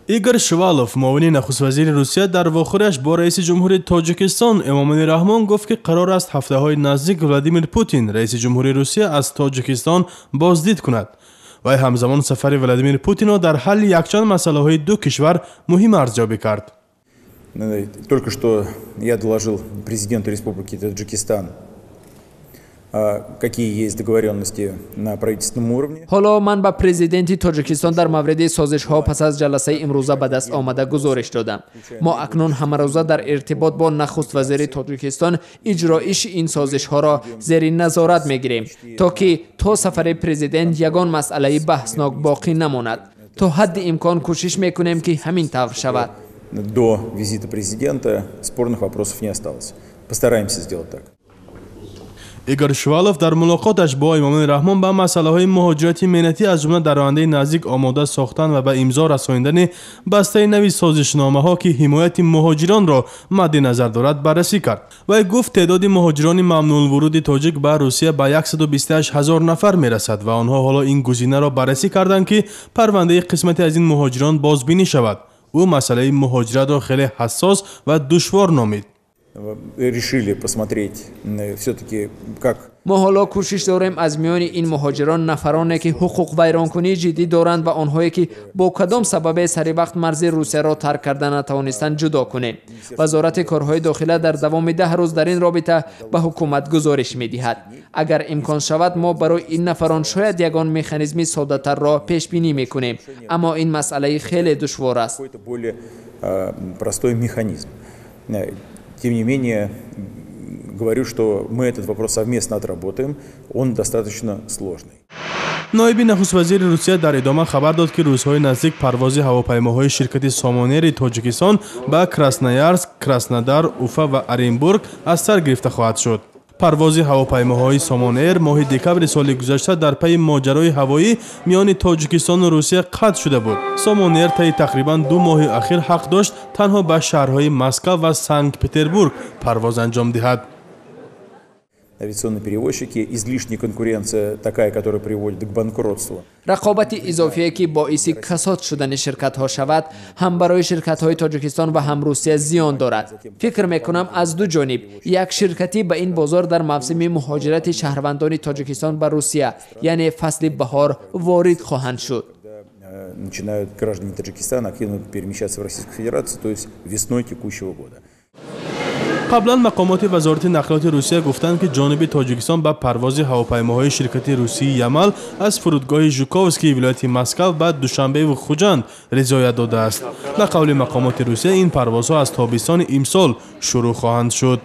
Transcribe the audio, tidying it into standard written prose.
Игор Шувалов, муовини нахуствазири Русия, дар вохӯриаш бо раиси ҷумҳури Тоҷикистон Эмомалӣ Раҳмон гуфт, ки қарор аст ҳафтаҳои наздик Владимир Путин, раиси ҷумҳури Русия, аз Тоҷикистон боздид кунад. Вай ҳамзамон сафари Владимир Путинро дар ҳалли якчанд масъалаҳои ду кишвар муҳим арзёбӣ кард. Только что я доложил президенту Республики Таджикистан, какие есть договоренности на правительственном уровне. Ҳоло ман ба президенти Тоҷикистон дар мавриди созишҳо пас аз ҷаласаи имрӯза ба даст омада гузориш додам. Мо акнун ҳамарӯза дар иртибот бо нахуствазири Тоҷикистон иҷроиши ин созишҳоро зери назорат мегирем, то ки то сафари президент ягон масъалаи баҳснок боқӣ намонад. То ҳадди имкон кӯшиш мекунем, ки ҳамин тавр шавад. До визита президента спорных вопросов не осталось. Постараемся сделать так. Игор Шувалов дар мулоқоташ бо Эмомалӣ Раҳмон ба масъалаҳои муҳоҷирати меҳнатӣ, аз ҷумла дар ояндаи наздик омода сохтан ва ба имзо расонидани бастаи нави созишномаҳо, ки ҳимояти муҳоҷиронро мадди назар дорад, баррасӣ кард. Вай гуфт, теъдоди муҳоҷирони мамнӯъулвуруди тоҷик ба Русия ба 128 ҳазор нафар мерасад ва онҳо ҳоло ин гузинаро баррасӣ карданд, ки парвандаи қисмате аз ин муҳоҷирон бозбинӣ шавад. Ӯ масъалаи муҳоҷиратро хеле ҳассос ва душвор номид. Решили посмотреть все-таки, как Мо ҳоло кӯшиш дорем аз миёни ин муҳоҷирон нафароне, ки ҳуқуқвайронкунии ҷиддӣ доранд, ва онҳое, ки бо кадом сабабе сари вақт марзи Русияро тарк карда натавонистанд, ҷудо кунем. Вазорати корҳои дохила дар давоми 10 рӯз дар ин робита ба ҳукумат гузориш медиҳад. Агар имкон шавад, мо барои ин нафарон шояд ягон механизми соддатарро пешбинӣ мекунем, аммо ин масъалаи хеле душвор аст. Более простой механизм. Тем не менее, говорю, что мы этот вопрос совместно отработаем, он достаточно сложный. Ноиби нахуствазири Русия дар идома хабар дод, ки рӯзҳои наздик парвози ҳавопаймоҳои ширкати Сомонери Тоҷикистон ба Красноярск, Краснодар, Уфа ва Оренбург аз сар гирифта хоҳад шуд. Парвози ҳавопаймоҳои Сомонэр моҳи декабри соли гузашта дар пайи моҷарои ҳавоӣ миёни Тоҷикистону Русия қатъ шуда буд. Сомонэр таи тақрибан 2 моҳи ахир ҳақ дошт танҳо ба шаҳрҳои Москав ва Санкт Петербург парвоз анҷом диҳад. Авиационные перевозчики, излишняя конкуренция такая, которая приводит к банкротству. Рақобати изофие, ки боиси касод шудани ширкатҳо шавад, ҳам барои ширкатҳои Тоҷикистон ва ҳам Русия зиён дорад. Фикр мекунам, аз ду ҷониб як ширкатӣ ба ин бозор дар мавсими муҳоҷирати шаҳрвандони Тоҷикистон ба Русия, яъне фасли баҳор, ворид хоҳанд шуд. Начинают граждане Таджикистана активно перемещаться в Российскую Федерацию, то есть весной текущего года. Қаблан мақомоти вазорати нақлиёти Русия гуфтанд, ки ҷониби Тоҷикистон ба парвози ҳавопаймоҳои ширкати русии Ямал аз фурудгоҳи Жуковскии вилояти Москав ба Душанбеву Хуҷанд ризоят додааст. Ба қавли мақомоти Русия, ин парвозҳо аз тобистони имсол шурӯъ хоҳанд шуд.